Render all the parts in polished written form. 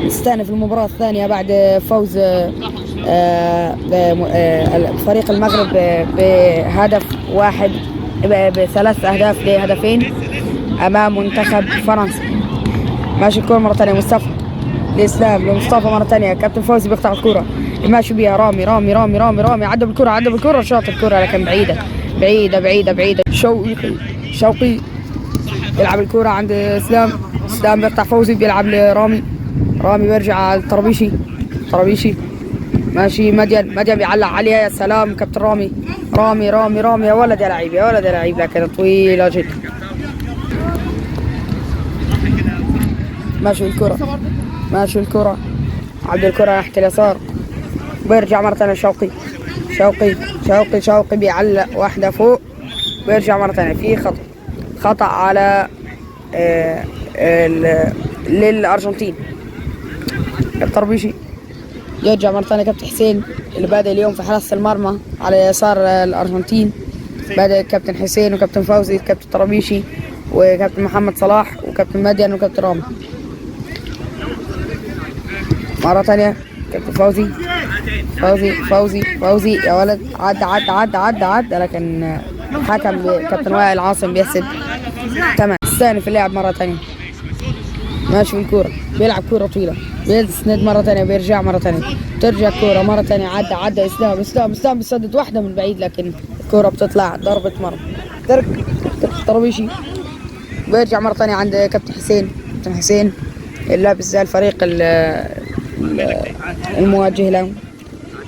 نستأنف المباراة الثانية بعد فوز فريق المغرب بهدف واحد، بثلاث أهداف لهدفين أمام منتخب فرنسا. ماشي الكرة مرة ثانية، مصطفى الإسلام لمصطفى مرة ثانية، كابتن فوزي بيقطع الكرة، ماشي بيها رامي رامي رامي رامي رامي، عدى بالكرة عدى بالكرة، شاط الكرة لكن بعيدة بعيدة بعيدة بعيدة. شوقي شوقي يلعب الكرة عند اسلام، اسلام بيقطع فوزي، بيلعب لرامي، رامي بيرجع على الطرابيشي، طرابيشي ماشي مدين، مدين بيعلق عليها، يا سلام كابتن رامي رامي رامي رامي، يا ولد يا لعيب يا ولد يا لعيب، لكن طويلة جدا. ماشي الكرة، ماشي الكرة، عبد الكرة ناحية اليسار، بيرجع مرة ثانية شوقي شوقي شوقي شوقي بيعلق واحدة فوق، بيرجع مرة ثانية، في خطأ، خطأ على للأرجنتين. الطربيشي يرجع مرة ثانية كابتن حسين اللي بادئ اليوم في حراسة المرمى على يسار الأرجنتين، بادئ كابتن حسين وكابتن فوزي كابتن طرابيشي وكابتن محمد صلاح وكابتن مدين وكابتن رامي. مرة ثانية كابتن فوزي فوزي فوزي فوزي يا ولد، عدى عدى عدى عدى عدى، لكن حكم كابتن وائل عاصم بيحسب تمام. استأنف اللعب مرة ثانية، ماشي بالكورة، بيلعب كورة طويلة، بيسند مرة ثانية، بيرجع مرة ثانية، ترجع كورة مرة ثانية، عدى عدى اسلام اسلام اسلام بيسدد واحدة من بعيد لكن الكورة بتطلع ضربة مرمى. ترك طربيشي بيرجع مرة ثانية عند كابتن حسين، كابتن حسين اللي لابس زي الفريق المواجه له.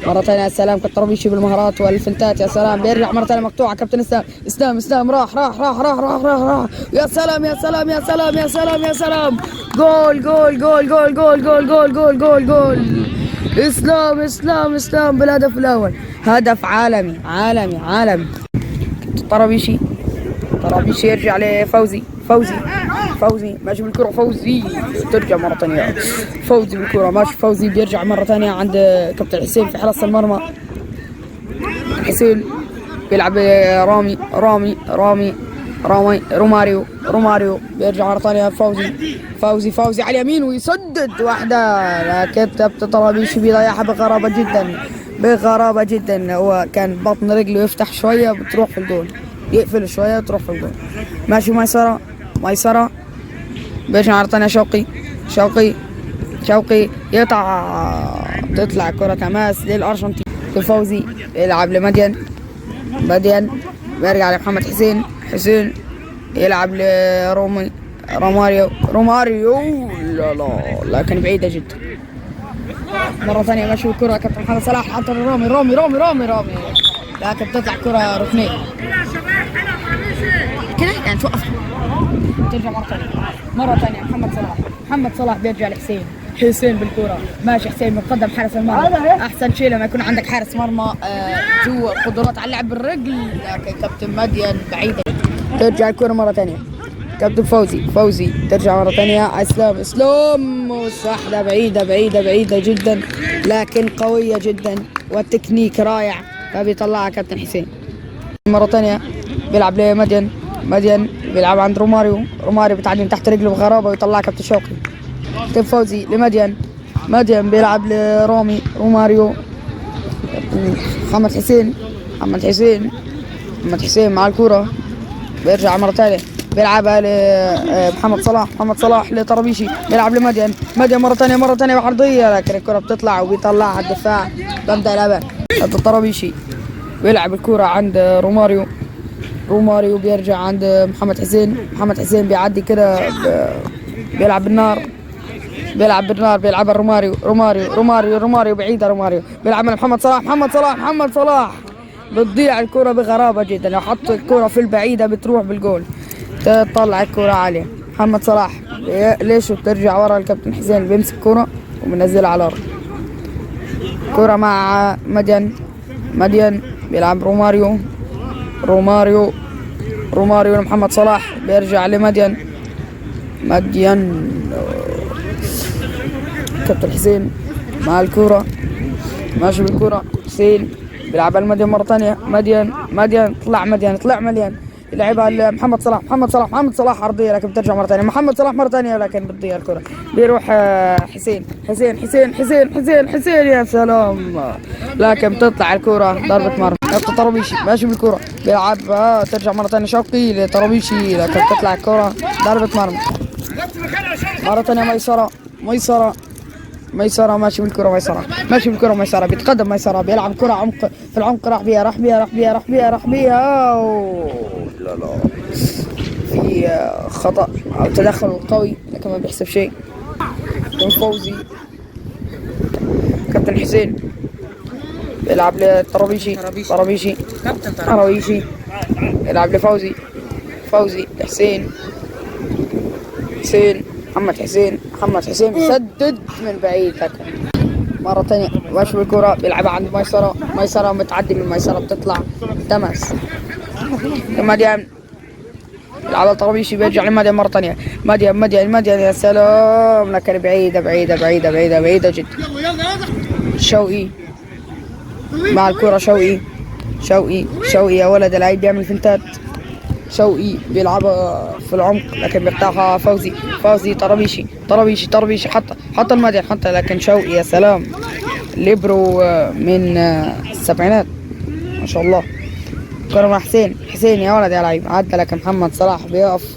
مرة ثانية يا سلام كابتن طربيشي بالمهارات والفنتات، يا سلام بيرجع مرة ثانية مقطوعة كابتن اسلام اسلام اسلام، راح راح راح راح راح راح راح، يا سلام يا سلام يا سلام يا سلام يا سلام، جول جول جول جول جول جول جول جول جول جول، اسلام اسلام اسلام بالهدف الأول، هدف عالمي عالمي عالمي. طرابيشي طرابيشي يرجع لفوزي، فوزي فوزي ماشي بالكرة، فوزي ترجع مرة ثانية، فوزي بالكرة ماشي، فوزي بيرجع مرة ثانية عند كابتن حسين في حراسة المرمى، حسين بيلعب رامي رامي رامي رامي روماريو روماريو بيرجع مرة ثانية فوزي فوزي فوزي على اليمين ويسدد واحدة، لكن كابتن طرابيشي بيضيعها بغرابة جدا بغرابة جدا، هو كان بطن رجله يفتح شوية بتروح في الجول، يقفل شوية تروح في الجول. ماشي ميسرة ميسرة بيرجع مرة ثانية شوقي شوقي شوقي يقطع، تطلع كرة تماس للأرجنتين. فوزي يلعب لمدين، مدين بيرجع لمحمد حسين، حسين يلعب لرومي روماريو روماريو، لا لا لكن بعيدة جدا. مرة ثانية ماشي الكرة كابتن محمد صلاح، حط رامي رامي رامي رامي رامي، لكن تطلع كرة ركنية كده يعني توقف، ترجع مرة ثانية، مرة ثانية محمد صلاح، محمد صلاح بيرجع لحسين، حسين بالكرة ماشي، حسين متقدم حارس المرمى، أحسن شيء لما يكون عندك حارس مرمى ذو قدرات على اللعب بالرجل، لكن كابتن مدين بعيدة. ترجع الكرة مرة ثانية كابتن فوزي فوزي ترجع مرة ثانية اسلام اسلام، والسحلة بعيدة بعيدة بعيدة جدا لكن قوية جدا والتكنيك رائع، فبيطلعها كابتن حسين. مرة ثانية بيلعب لمدين، مدين بيلعب عند روماريو، روماريو بتعدي من تحت رجله بغرابة ويطلعها كابتن شوقي. كابتن فوزي لمدين، مدين بيلعب لرامي روماريو، محمد حسين محمد حسين محمد حسين مع الكرة بيرجع مرة ثانية بيلعبها لمحمد صلاح، محمد صلاح لطرابيشي، بيلعب لمدين، مدين مرة ثانية مرة ثانية بعرضية لكن الكرة بتطلع وبيطلعها الدفاع. بمبدأ الأباء الطرابيشي بيلعب الكرة عند روماريو، روماريو بيرجع عند محمد حسين، محمد حسين بيعدي كده بيلعب بالنار، بيلعب بالنار، بيلعبها روماريو روماريو روماريو روماريو بعيدة، روماريو بيلعب من محمد صلاح، محمد صلاح محمد صلاح بتضيع الكرة بغرابة جدا، لو حط الكرة في البعيدة بتروح بالجول، تطلع الكرة عالية. محمد صلاح ليش بترجع ورا الكابتن حسين، بيمسك كرة وبينزلها على الأرض. كرة مع مدين، مدين بيلعب روماريو روماريو روماريو لمحمد صلاح، بيرجع لمدين، مدين كابتن حسين مع الكرة ماشي بالكرة، حسين بيلعب على مدين مرة ثانية، مدين مدين طلع مدين طلع مدين لعبها لمحمد صلاح، محمد صلاح، محمد صلاح عرضية لكن بترجع مرة ثانية، محمد صلاح مرة ثانية لكن بتضيع الكره. بيروح حسين حسين حسين حسين حسين حسين، يا سلام، لكن بتطلع الكره ضربه مرمى. طرابيشي ماشي بالكرة بيلعب، ترجع مرة ثانية شوقي لطرابيشي لكن بتطلع الكره ضربه مرمى. مرة ثانية ميسرة ميسرة ميسرة ماشي بالكرة، ميسرة ماشي بالكرة، ميسرة بيتقدم، ميسرة بيلعب كرة عمق في العمق، راح بيها راح بيها راح بيها راح بيها راح بيها، لا لا، في خطأ أو تدخل قوي لكن ما بيحسب شيء. من فوزي كابتن حسين بيلعب لطرابيشي، طرابيشي طرابيشي يلعب لفوزي، فوزي لحسين، حسين محمد حسين، محمد حسين بيسدد من بعيد لكن مرة ثانية ماشي بالكرة بيلعبها عند ميسرة، ميسرة متعدي من ميسرة بتطلع تمس مديان، يلعبها طرابيشي بيرجع لمديان مرة ثانية، مديان مديان مديان، يا سلام، لكن بعيدة بعيدة بعيدة بعيدة بعيدة جدا. شوقي مع الكرة، شوقي شوقي شوقي يا ولد العيب بيعمل فنتات، شوقي بيلعبها في العمق لكن بيقطعها فوزي، فوزي طرابيشي طرابيشي طرابيشي، حط حط المديان حط، لكن شوقي يا سلام، ليبرو من السبعينات ما شاء الله. كرة مع حسين، حسين يا ولد يا لعيب عدى، لكن محمد صلاح بيقف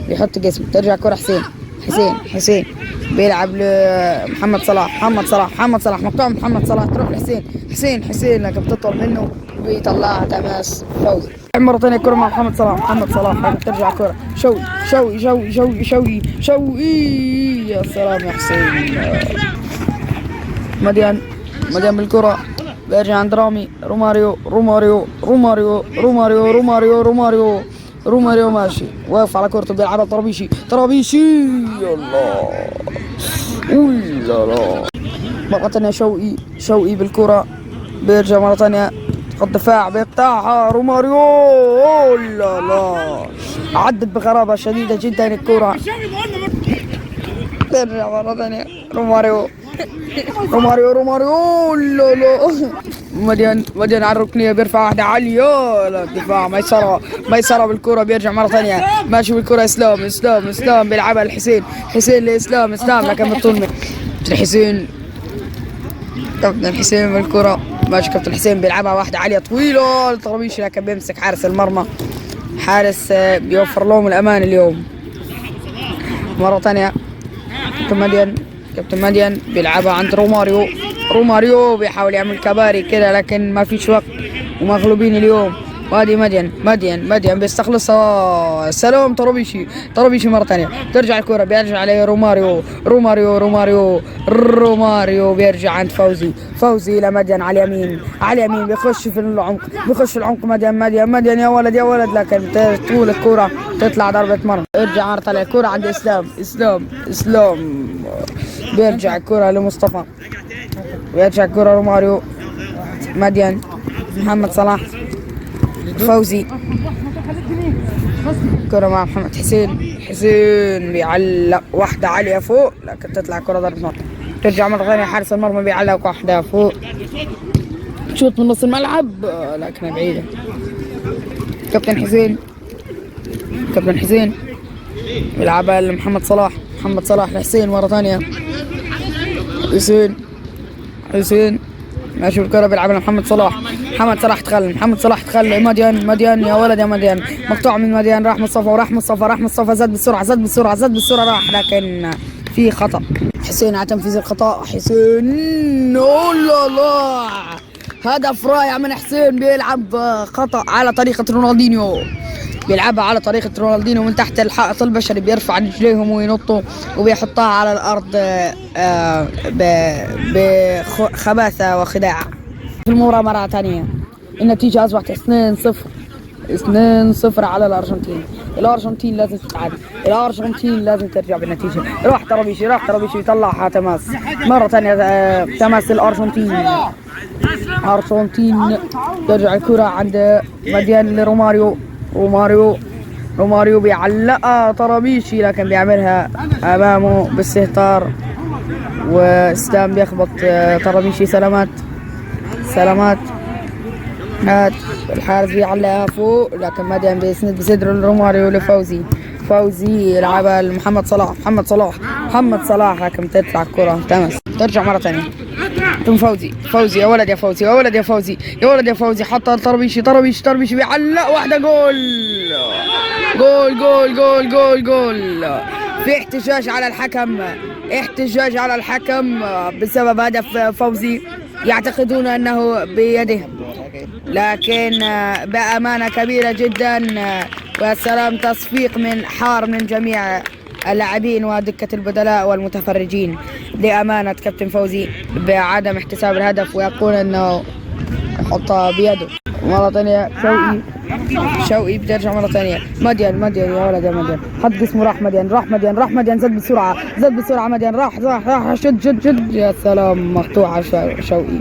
بيحط جسمه، ترجع كرة حسين حسين حسين بيلعب لمحمد صلاح، محمد صلاح محمد صلاح مقطوع محمد صلاح، تروح لحسين حسين حسين لكن بتطول منه وبيطلعها تماس فوزي. مرة ثانية كرة مع محمد صلاح، محمد صلاح ترجع كرة شوقي شوقي شوقي شوقي شوقي شوقي، يا سلام يا حسين. مديان مديان بالكرة بيرجع عند رامي، روماريو روماريو روماريو روماريو روماريو روماريو روماريو ماشي واقف على كورته بيلعبها طرابيشي طرابيشي، يلا ولا لا. مرة ثانية شوقي شوقي بالكرة بيرجع مرة ثانية خط دفاع بيقطعها روماريو، لا لا، عدت بغرابة شديدة جدا الكرة. ترجع مرة ثانية روماريو روماريو روماريو، لا لا، مديان مديان على الركنية بيرفع واحدة عالية، لا دفاع ميسرة ميسرة بالكرة بيرجع مرة ثانية ماشي بالكرة اسلام اسلام اسلام بيلعبها لحسين، حسين لاسلام، اسلام لكن بتطول منه حسين، كابتن حسين بالكرة ماشي، كابتن حسين بيلعبها واحدة عالية طويلة لطرابيشي لكن بيمسك حارس المرمى، حارس بيوفر لهم الأمان اليوم. مرة ثانية كابتن مديان، كابتن مديان بيلعبها عند روماريو، روماريو بيحاول يعمل كباري كده لكن ما فيش وقت ومغلوبين اليوم. وادي مديان مديان مديان بيستخلصها، سلام طرابيشي طرابيشي مرة ثانية ترجع الكرة بيرجع عليه روماريو روماريو روماريو روماريو بيرجع عند فوزي، فوزي إلى مديان على اليمين، على اليمين بيخش في العمق، بيخش في العمق مديان مديان مديان يا ولد يا ولد، لكن طول الكرة تطلع ضربة مرمى. ارجع مرة ثانية الكرة عند اسلام اسلام اسلام بيرجع الكرة لمصطفى، بيرجع الكرة روماريو مديان محمد صلاح فوزي، كرة مع محمد حسين، حسين بيعلق واحدة عالية فوق لكن تطلع كرة ضربة مرمى. ترجع مرة ثانية حارس المرمى بيعلق واحدة فوق، شوط من نص الملعب لكنها بعيدة. كابتن حسين كابتن حسين بيلعبها لمحمد صلاح، محمد صلاح لحسين مرة ثانية، حسين حسين ماشي بالكرة بيلعبها لمحمد صلاح، محمد صلاح تخلى، محمد صلاح تخلى، مديان مديان يا ولد يا مديان، مقطوع من مديان، راح مصطفى وراح مصطفى راح مصطفى، زاد بالسرعة زاد بالسرعة زاد بالسرعة راح، لكن في خطأ. حسين على تنفيذ الخطأ، حسين لا لا، هدف رائع من حسين، بيلعب خطأ على طريقة رونالدينيو، بيلعبها على طريقة رونالدينيو من تحت الحائط البشري، بيرفع رجليهم وينطوا وبيحطها على الأرض بخباثة وخداع. في المباراة مرة ثانية النتيجة أصبحت 2-0، 2-0 على الأرجنتين. الأرجنتين لازم تتعادل، الأرجنتين لازم ترجع بالنتيجة. راح طرابيشي راح طرابيشي يطلعها تماس مرة ثانية، تماس الأرجنتين. أرجنتين ترجع الكرة عند مديان لروماريو، روماريو روماريو بيعلقها طرابيشي لكن بيعملها أمامه باستهتار، واسلام بيخبط طرابيشي. سلامات سلامات. هات الحارس بيعلقها فوق، لكن مديان بيسند بصدره لروماريو لفوزي. فوزي يلعبها لمحمد صلاح، محمد صلاح، محمد صلاح، لكن تطلع الكرة تمس. ترجع مرة ثانية ثم فوزي، فوزي يا ولد يا فوزي، يا ولد يا فوزي، يا ولد يا فوزي، حطها لطربيشي، طربيشي، طربيشي بيعلق واحدة، جول جول جول جول جول جول. في احتجاج على الحكم، احتجاج على الحكم بسبب هدف فوزي، يعتقدون انه بيده، لكن بأمانة كبيرة جدا والسلام، تصفيق من حار من جميع اللاعبين ودكة البدلاء والمتفرجين لأمانة كابتن فوزي بعدم احتساب الهدف، ويقول انه يحطها بيده. مرة ثانية شوقي، شوقي بترجع مرة ثانية، مديان، مديان يا ولد يا مديان، حط جسمه، راح مديان، راح مديان، راح مديان، زاد بسرعة، زاد بسرعة مديان، راح راح راح، شد شد شد، يا سلام، مقطوعة شوقي.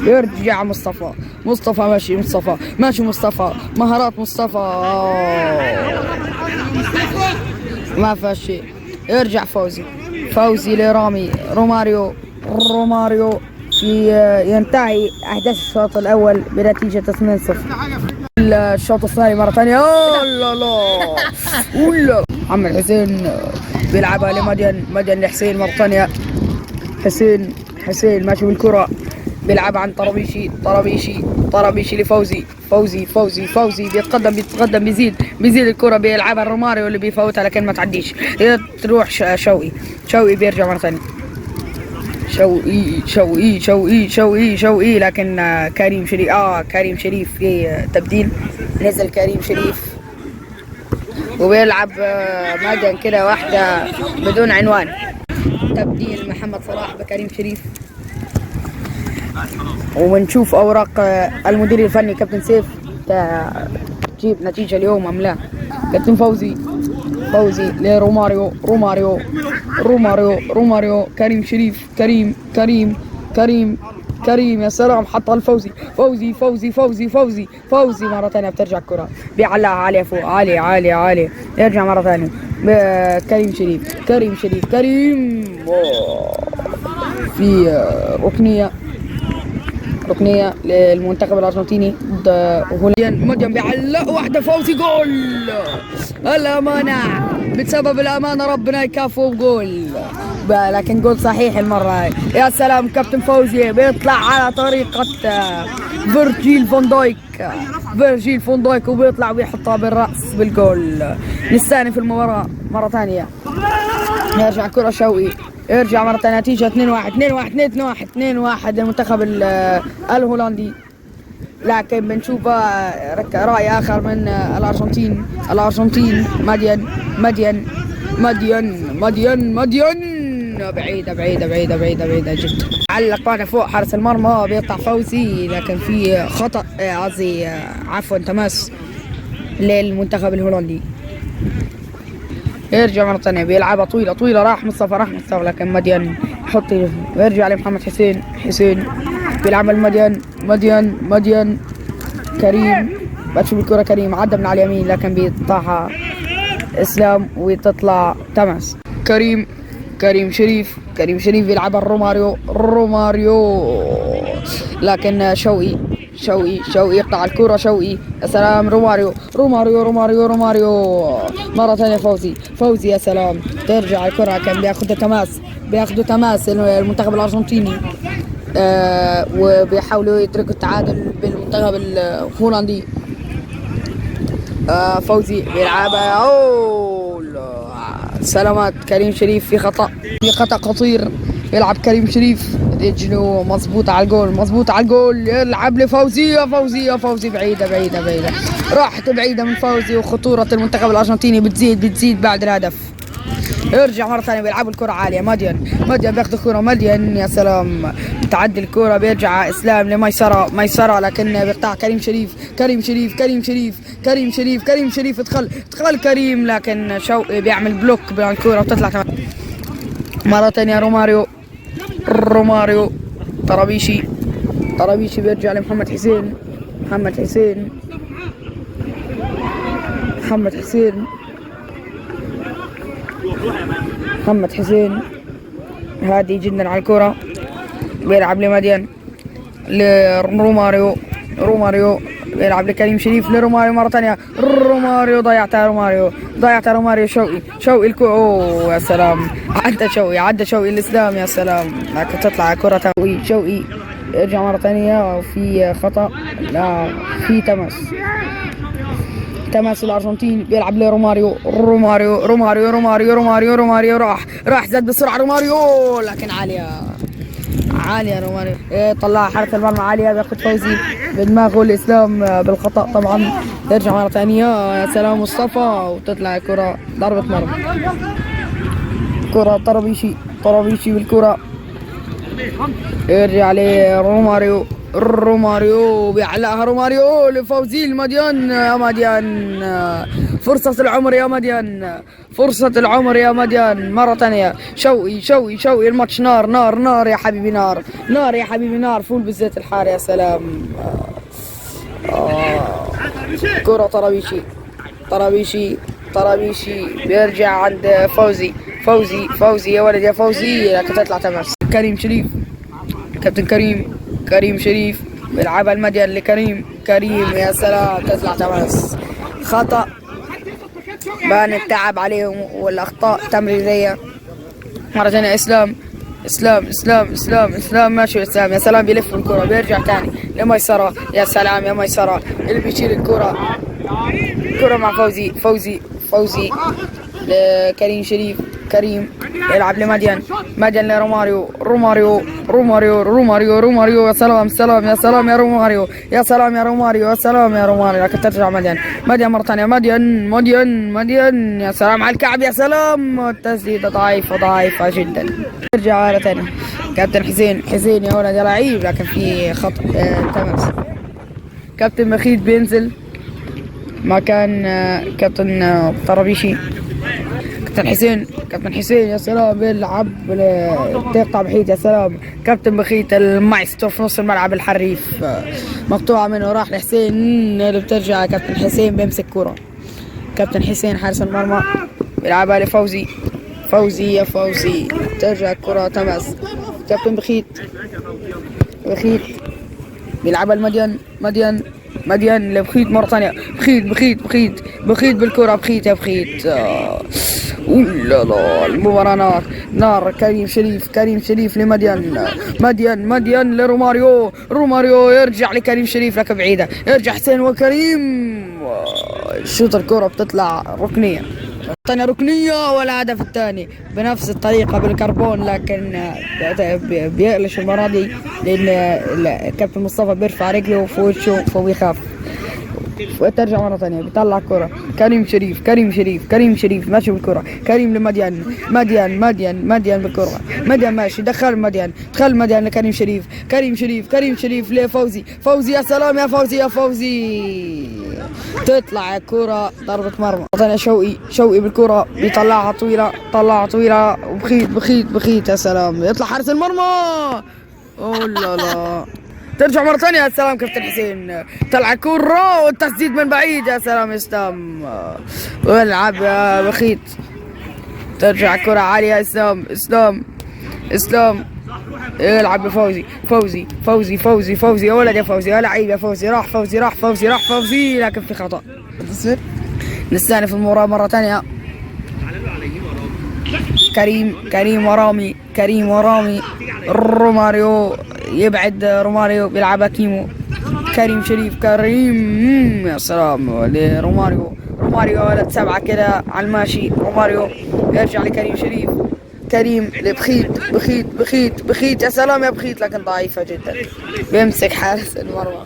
يرجع مصطفى، مصطفى ماشي، مصطفى ماشي، مصطفى مهارات مصطفى، ما فيها شيء. يرجع فوزي، فوزي لرامي، روماريو، روماريو. في ينتهي احداث الشوط الاول بنتيجه 2-0. الشوط الثاني مره ثانيه، لا لا ولا، محمد حسين بيلعبها لمدين، مدين لحسين مره ثانيه، حسين، حسين ماشي بالكره، بيلعب عن طرابيشي، طرابيشي، طرابيشي لفوزي، فوزي، فوزي، فوزي بيتقدم، بيتقدم، بيزيد، بيزيد الكرة، بيلعبها روماريو اللي بيفوتها لكن ما تعديش، تروح شوقي، شوقي بيرجع مرة ثانية، شوقي، شوقي، شوقي، شوقي، شوقي، لكن كريم شريف، كريم شريف في تبديل، نزل كريم شريف وبيلعب مدن كده واحدة بدون عنوان. تبديل محمد صلاح بكريم شريف، ونشوف اوراق المدير الفني كابتن سيف تجيب نتيجة اليوم ام لا. كابتن فوزي، فوزي لروماريو، روماريو، روماريو، روماريو، كريم شريف، كريم، كريم، كريم، كريم، يا سلام، حطها لفوزي، فوزي، فوزي، فوزي، فوزي، فوزي مرة ثانية بترجع الكرة، بيعلقها عالية فوق، عالية عالية عالية، يرجع مرة ثانية كريم شريف، كريم شريف، كريم في ركنية، ركنية للمنتخب الأرجنتيني ضد هولندا. مديان بيعلق واحدة، فوزي، جول. الأمانة، بسبب الأمانة ربنا يكافئه بجول، لكن جول صحيح المرة هاي. يا سلام، كابتن فوزي بيطلع على طريقة فيرجيل فون دايك، فيرجيل فون دايك، وبيطلع وبيحطها بالرأس بالجول. نستأنف المباراة مرة ثانية، يرجع كرة شوقي، يرجع مرة ثانية، نتيجة 2-1، 2-1، 2-1، 2-1 للمنتخب الهولندي، لكن بنشوف رأي آخر من الأرجنتين. الأرجنتين، مدين، مدين، مدين، مدين، مدين، بعيدة بعيدة بعيدة بعيدة بعيدة جدا. علق بعد فوق حارس المرمى، بيقطع فوزي، لكن في خطأ، قصدي، عفوا، تماس للمنتخب الهولندي. يرجع مرة ثانية، بيلعبها طويلة طويلة، راح مصطفى، راح مصطفى، لكن مدين يحط، ويرجع لمحمد حسين، حسين بيلعب المدين، مدين، مدين، كريم بتشوف الكرة، كريم عدى من على اليمين لكن بيقطعها اسلام وتطلع تماس. كريم، كريم شريف، كريم شريف بيلعبها روماريو، روماريو، لكن شوقي، شوقي، شوقي يقطع الكرة، شوقي، يا سلام، روماريو، روماريو، روماريو، روماريو مرة ثانية، فوزي، فوزي، يا سلام، ترجع الكرة، كان بياخدها تماس، بياخدوا تماس المنتخب الأرجنتيني، وبيحاولوا يتركوا التعادل بالمنتخب الهولندي. فوزي بيلعبها، أوه لا. سلامات كريم شريف، في خطأ، في خطأ خطير. يلعب كريم شريف، رجله مظبوطة على الجول، مظبوطة على الجول، يلعب لفوزي، يا فوزي، يا فوزي، بعيدة بعيدة بعيدة، راحت بعيدة من فوزي، وخطورة المنتخب الأرجنتيني بتزيد، بتزيد بعد الهدف. يرجع مرة ثانية، بيلعبوا الكرة عالية، مدين، مدين بياخذ الكرة، مدين، يا سلام، تعدي الكرة، بيرجع اسلام لميسرة، ميسرة، لكن بيقطع كريم شريف، كريم شريف، كريم شريف، كريم شريف، كريم شريف، ادخل، ادخل كريم، لكن شوقي بيعمل block بالكرة وتطلع. تمام، مرة ثانية روماريو، روماريو، طرابيشي، طرابيشي بيرجع لمحمد حسين، محمد حسين، محمد حسين، محمد حسين هادي جدا على الكرة، بيلعب لمدين، لروماريو، روماريو بيلعب لكريم شريف لروماريو مرة ثانية، روماريو ضيعتها، روماريو ضيعتها، روماريو شوقي، شوقي اوه يا سلام، عدى شوقي، عدى شوقي الاسلام، يا سلام، لكن تطلع كرة. شوقي، شوقي يرجع مرة ثانية وفي خطأ، لا في تماس، تماس الارجنتين. بيلعب لروماريو، روماريو روماريو روماريو روماريو روماريو راح راح زاد بسرعة روماريو، لكن عالية عالية روماريو. إيه، طلع حارس المرمى عالية، بياخد فوزي بدماغه الاسلام بالخطأ طبعا. يرجع مرة ثانية، يا سلام مصطفى، وتطلع كرة ضربة مرمى. كرة طرابيشي، طرابيشي بالكرة، يرجع لروماريو، روماريو بيعلقها روماريو لفوزي المديان، يا مديان فرصة العمر، يا مديان فرصة العمر يا مديان. مرة ثانية شوقي، شوقي، شوقي، الماتش نار نار نار يا حبيبي، نار نار يا حبيبي، نار فول بالزيت الحار، يا سلام. كرة طرابيشي، طرابيشي، طرابيشي بيرجع عند فوزي، فوزي، فوزي يا ولد يا فوزي، لكن تطلع تماس. كريم شريف، كابتن كريم، كريم شريف بيلعبها المديان لكريم، كريم يا سلام، تطلع تماس. خطأ، بان التعب عليهم والاخطاء تمريرية. مرة ثانية اسلام، اسلام، اسلام، اسلام، اسلام ماشي، اسلام يا سلام بيلف الكرة، بيرجع تاني لميسرة، يا سلام يا ميسرة اللي بيشيل الكرة. كرة مع فوزي، فوزي، فوزي لكريم شريف، كريم يلعب لمدين، مدين لروماريو، روماريو، روماريو، روماريو، روماريو، يا سلام سلام، يا سلام يا روماريو، يا سلام يا روماريو، يا سلام يا روماريو، لكن ترجع مدين، مدين مرة ثانية، مدين، مدين، مدين، يا سلام على الكعب، يا سلام، التسديدة ضعيفة ضعيفة جدا. ترجع مرة ثانية كابتن حسين، حسين يا ولد يا لعيب، لكن في خطأ تماس. كابتن بخيت بينزل مكان كابتن طرابيشي. كابتن حسين، كابتن حسين يا سلام بيلعب تقطع بخيت، يا سلام كابتن بخيت المايسترو في نص الملعب الحريف، مقطوعة منه راح لحسين اللي بترجع. كابتن حسين بيمسك كرة، كابتن حسين حارس المرمى بيلعبها لفوزي، فوزي يا فوزي، ترجع الكرة تماس. كابتن بخيت، بخيت بيلعبها المدين، مدين، مدين لبخيت مرة ثانية، بخيت، بخيت، بخيت، بخيت بالكرة، بخيت يا بخيت. لا لا المباراة نار نار. كريم شريف، كريم شريف لمدين، مدين، مدين لروماريو، روماريو يرجع لكريم شريف لكن بعيدة، يرجع حسين وكريم شوط الكرة بتطلع ركنية ثانية، ركنية والهدف الثاني بنفس الطريقة بالكربون، لكن بيقلش المرة دي لأن الكابتن مصطفى بيرفع رجله في وشه فبيخاف. وترجع مرة ثانية بيطلع كرة كريم شريف، كريم شريف، كريم شريف ماشي بالكرة، كريم لمديان، مديان، مديان، مديان بالكرة، مديان ماشي، دخل مديان، دخل مديان لكريم شريف، كريم شريف، كريم شريف لفوزي، فوزي يا سلام يا فوزي يا فوزي، تطلع الكرة ضربة مرمى. ثانية شوقي، شوقي بالكرة بيطلعها طويلة، طلعها طويلة وبخيت، بخيت، بخيت يا سلام، يطلع حارس المرمى، اوه لا لا، ترجع مرة ثانية يا سلام كابتن حسين، طلع كرة والتسديد من بعيد، يا سلام اسلام، والعب يا بخيت، ترجع كرة عالية اسلام، اسلام، اسلام يلعب بفوزي، فوزي، فوزي، فوزي، فوزي يا ولد يا فوزي، يا لعيب يا فوزي، راح فوزي، راح فوزي، راح فوزي، لكن في خطأ. نستأنف المباراة مرة ثانية. كريم، كريم ورامي، كريم ورامي، روماريو يبعد، روماريو بيلعبها كيمو، كريم شريف، كريم يا سلام لروماريو، روماريو ولد سبعة كده على الماشي، روماريو يرجع لكريم شريف، كريم لبخيت، بخيت، بخيت، بخيت يا سلام يا بخيت، لكن ضعيفة جدا، بيمسك حارس المرمى،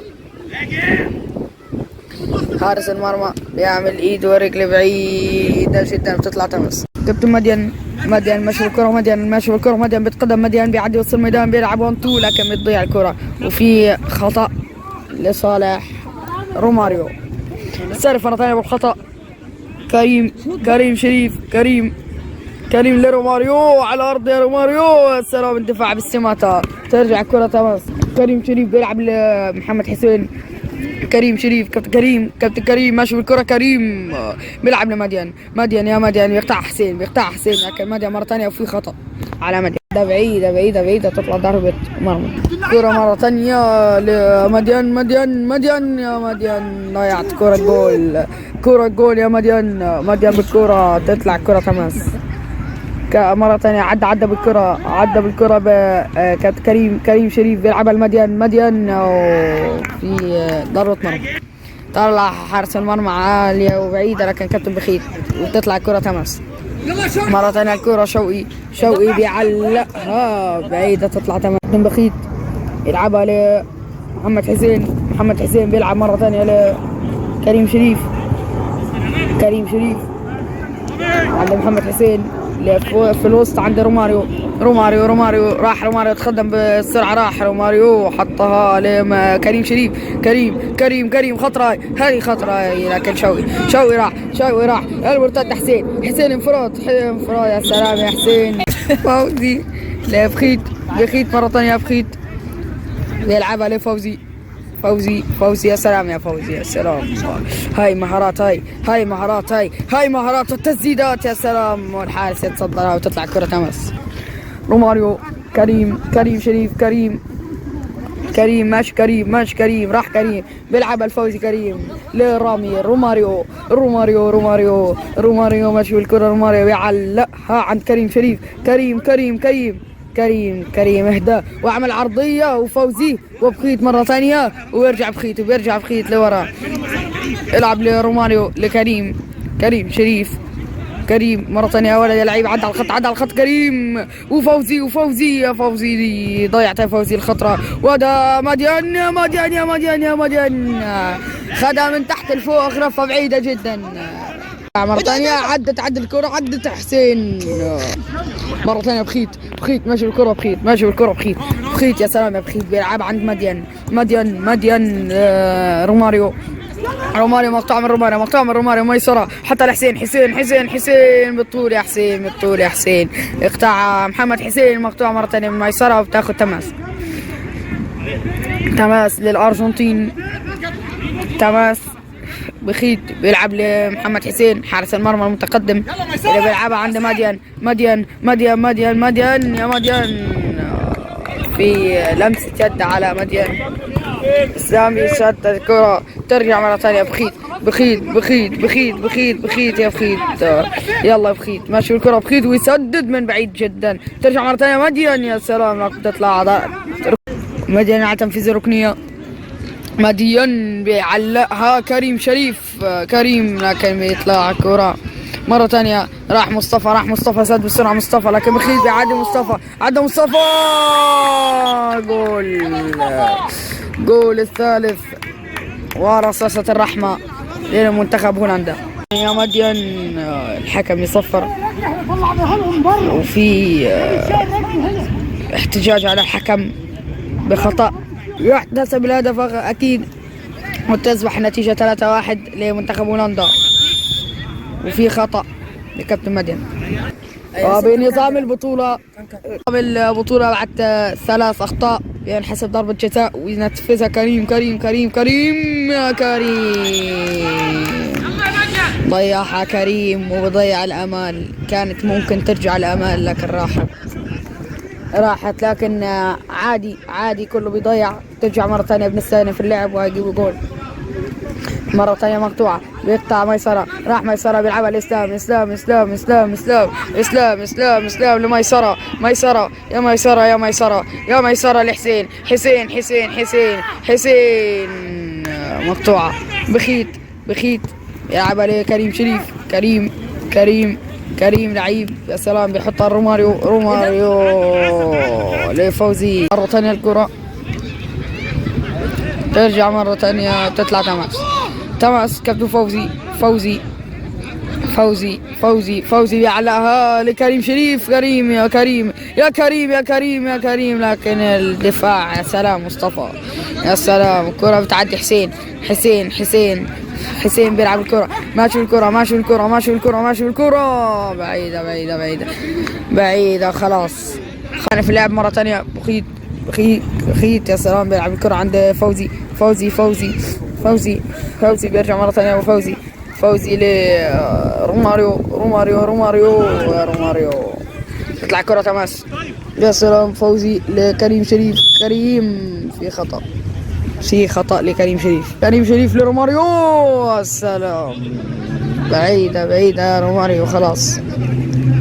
حارس المرمى بيعمل ايد ورجل بعيدة جدا بتطلع تمس. كابتن مدين، مدين ماشي بالكرة، مدين ماشي بالكرة، مدين بيتقدم، مدين بيعدي وسط الميدان، بيلعب 1 2 لكن بتضيع الكرة، وفي خطأ لصالح روماريو. سالف مرة ثانية بالخطأ. كريم، كريم شريف، كريم، كريم لروماريو على الأرض يا روماريو، يا سلام الدفاع بالسماتة، ترجع الكرة تماس. كريم شريف بيلعب لمحمد حسين، كريم شريف، كابتن كريم، كابتن كريم ماشي بالكرة، كريم بيلعب لمدين، مدين يا مدين، بيقطع حسين، بيقطع حسين، لكن مدين مرة ثانية وفي خطأ على مدين. ده بعيدة بعيدة بعيدة، تطلع ضربة مرمى. كرة مرة ثانية لمديان، مديان مديان يا مديان، ضيعت كرة جول، كرة جول يا مديان، مديان بالكرة تطلع كرة تماس. مرة ثانية عدى بالكرة، عدى بالكرة كانت كريم شريف بيلعبها لمديان، مديان في ضربة مرمى. طلع حارس المرمى عالية وبعيدة لكن كابتن بخيت، وتطلع الكرة تماس. مرة ثانية الكرة شوقي، شوقي بيعلقها بعيدة تطلع تماس. كابتن بخيت يلعبها لمحمد حسين، محمد حسين بيلعب مرة ثانية لكريم شريف، كريم شريف عند محمد حسين في الوسط عند روماريو، روماريو روماريو راح روماريو تقدم بالسرعة، راح روماريو حطها لكريم شريف، كريم كريم كريم خطرة، هذه خطرة لكن شوقي، شوقي راح، شوقي راح المرتد حسين، حسين انفراد، انفراد يا سلام يا حسين. فوزي لبخيت، بخيت مرة ثانية بخيت يلعبها لفوزي، فوزي فوزي يا سلام يا فوزي يا سلام، هاي مهارات، هاي هاي مهارات، هاي هاي مهارات والتسديدات يا سلام، والحارس يتصدرها وتطلع كرة تماس. روماريو كريم، كريم شريف، كريم كريم ماشي، كريم ماشي، كريم راح، كريم بيلعب الفوزي، كريم لرامي، روماريو روماريو روماريو روماريو ماشي بالكرة، روماريو بيعلقها عند كريم شريف، كريم كريم كريم كريم كريم اهدى وعمل عرضية وفوزي وبخيت مرة ثانية، ويرجع بخيت وبيرجع بخيت لورا، العب لروماريو لكريم، كريم شريف، كريم مرة ثانية ولد يا لعيب، عدى على الخط، عدى على الخط كريم وفوزي، وفوزي يا فوزي ضيعت يا فوزي الخطرة، وده مديان يا مديان يا مديان يا مديان، خدها من تحت لفوق غرفة بعيدة جدا. مرة ثانية عدت، عدت الكرة، عدت حسين مرة ثانية بخيت، بخيت ماشي بالكرة، بخيت ماشي بالكرة، بخيت بخيت يا سلام يا بخيت، بيلعب عند مديان، مديان مديان روماريو، روماريو مقطوع من روماريو، مقطوع من روماريو ميسرة حتى لحسين، حسين حسين حسين بالطول يا حسين، بالطول يا حسين، اقطع محمد حسين، مقطوع مرة ثانية من ميسرة وبتاخذ تماس، تماس للأرجنتين، تماس بخيت بيلعب لمحمد حسين حارس المرمى المتقدم اللي بيلعبها عند مديان، مديان مديان مديان مديان يا مديان، في لمسة يد على مديان، اسلام يشتت الكرة، ترجع مرة ثانية بخيت بخيت بخيت بخيت بخيت بخيت يا بخيت، يلا بخيت ماشي الكرة بخيت ويسدد من بعيد جدا، ترجع مرة ثانية مديان يا سلام تطلع مديان على تنفيذ الركنية، مديان بيعلقها كريم شريف، كريم لكن بيطلع كرة مرة ثانية، راح مصطفى، راح مصطفى سد بسرعة مصطفى، لكن بخيت بيعدي مصطفى، عدى مصطفى، جول، جول الثالث ورصاصة الرحمة للمنتخب هولندا. يا مديان الحكم يصفر، وفي احتجاج على الحكم بخطأ يحتسب الهدف أكيد، وتصبح النتيجة 3-1 لمنتخب هولندا، وفي خطأ لكابتن مديان. وبنظام البطولة، البطولة بعد 3 أخطاء ينحسب ضربة جزاء وينفذها كريم، كريم كريم كريم يا كريم، ضيعها كريم وبضيع الأمال، كانت ممكن ترجع الأمال لكن راحت، راحت، لكن عادي عادي كله بيضيع، ترجع مرة ثانية بنستأنف اللعب وهيجيبوا جول. مرة ثانية مقطوعة، بيقطع ميسرة، راح ميسرة بيلعبها لإسلام، إسلام إسلام إسلام إسلام إسلام إسلام إسلام لميسرة، ميسرة يا ميسرة يا ميسرة يا ميسرة لحسين، حسين حسين حسين حسين، مقطوعة، بخيت بخيت يلعبها لكريم شريف، كريم كريم كريم لعيب يا سلام، بيحطها روماريو، روماريو لفوزي. مرة ثانية الكرة ترجع مرة ثانية تطلع تماس، تماس كابتن فوزي، فوزي فوزي فوزي فوزي بيعلقها لكريم شريف، كريم يا كريم يا كريم يا كريم يا كريم، لكن الدفاع يا سلام مصطفى يا سلام، الكرة بتعدي حسين، حسين حسين حسين بيلعب الكرة، ماشي الكرة ماشي الكرة ماشي الكرة ماشي الكرة، بعيدة بعيدة بعيدة بعيدة، خلاص خانة في اللعب مرة ثانية، بخيت بخيت بخيت يا سلام بيلعب الكرة عند فوزي، فوزي فوزي فوزي فوزي بيرجع مرة ثانية وفوزي، فوزي لروماريو، روماريو روماريو روماريو، تطلع كرة تماس. يا سلام، فوزي لكريم شريف، كريم في خطأ، في خطأ لكريم شريف، كريم شريف لروماريو، السلام، بعيدة بعيدة يا روماريو، خلاص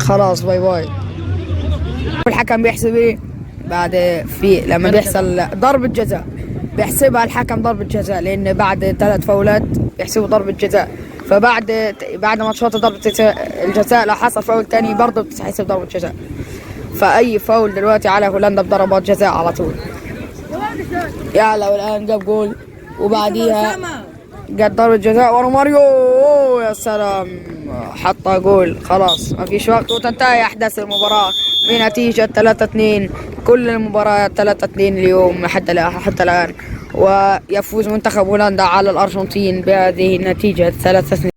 خلاص bye bye. الحكم بيحسب ايه بعد في لما بيحصل ضربة جزاء بيحسبها الحكم ضربة جزاء، لان بعد 3 فاولات بيحسبوا ضربة جزاء. فبعد ما تشوط ضربة الجزاء لو حصل فاول تاني برضه بتتحسب ضربة جزاء. فأي فاول دلوقتي على هولندا بضربات جزاء على طول. يلا والآن جاب جول وبعديها جت ضربة جزاء وروماريو، يا سلام، حطها جول. خلاص ما فيش وقت وتنتهي أحداث المباراة بنتيجة 3-2. كل المباريات 3-2 اليوم حتى الآن، ويفوز منتخب هولندا على الأرجنتين بهذه النتيجة 3-2.